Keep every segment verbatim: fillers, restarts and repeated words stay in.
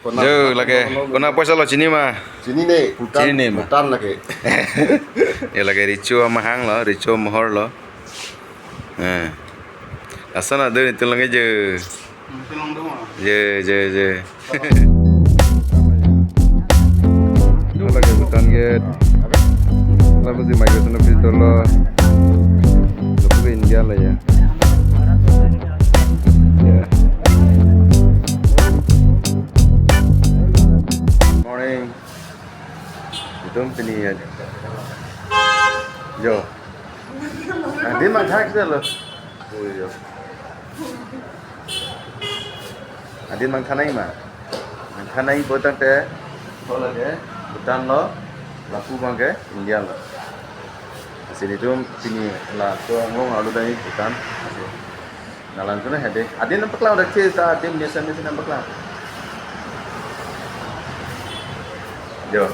Jo, lake, kona poisa lo, chini ma? Chinine, Bhutan, Chinine ma? Bhutan lake. Ya, lake Recho amahang lo, Recho amohor lo. Eh. Asana do ni tulong jo. Tulong do ma? Jo, jo, jo. Hala ke Bhutan gate. Lapusi migration office dolo. Lapusi India lo ya. Ya. Morning. Itum pini ya. Jo. Adim mangthak sih lo. Oh, jo. Adim mangthanai ma. Mangthanai botang te. Hola ke Bhutan lo, lapu abang ke India lo. Lasi itum pini la to ngong alu dai Bhutan. Lasi nalang tu na hede. Adim nangpaklang dak ke ta adim nesa nesa nangpaklang. Jo.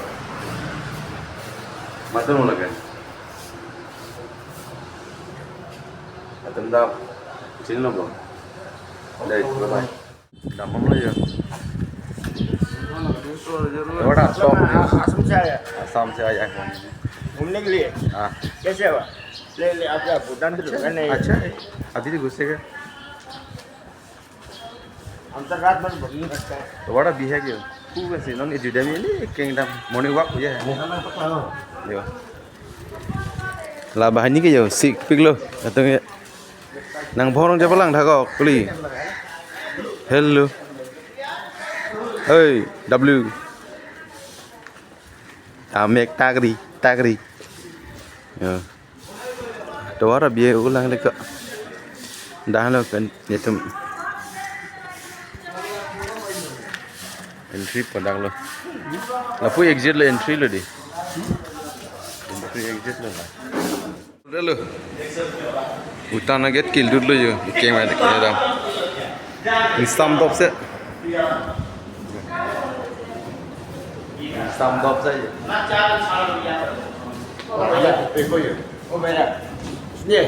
Matur mo lake. Atum da chini lo bo. Dai, bye bye. Damam lo ya. What up, stop? Assam से आया। आसाम से आया है। घूमने के लिए? हाँ। कैसे हुआ? ले, ले, आप क्या भूटान से रुका नहीं? अच्छा है। अभी तो घुसेगा। हम तो रात भर घूमने सकते हैं। तो what up, भी है क्या? Who was it? Non, you didn't really kingdom. Morning walk, yeah. Yo. La bahani ke yo, sik pik lo. Atong ya. Nang phone japalang thakok, kuli. Hello. Hey, W. Amek tagri, tagri. Ya. Dawar abi ulang leka. Dah lo kan, itum. Entry padak lo. Lapu exit lo, entry lo di. Entry exit lo la. Lo. Bhutan gate kildut lo yo. Ikeng ma dek dam. Instam dop se. Instam dop se yo. Eko yo. Oh, beda. Sini.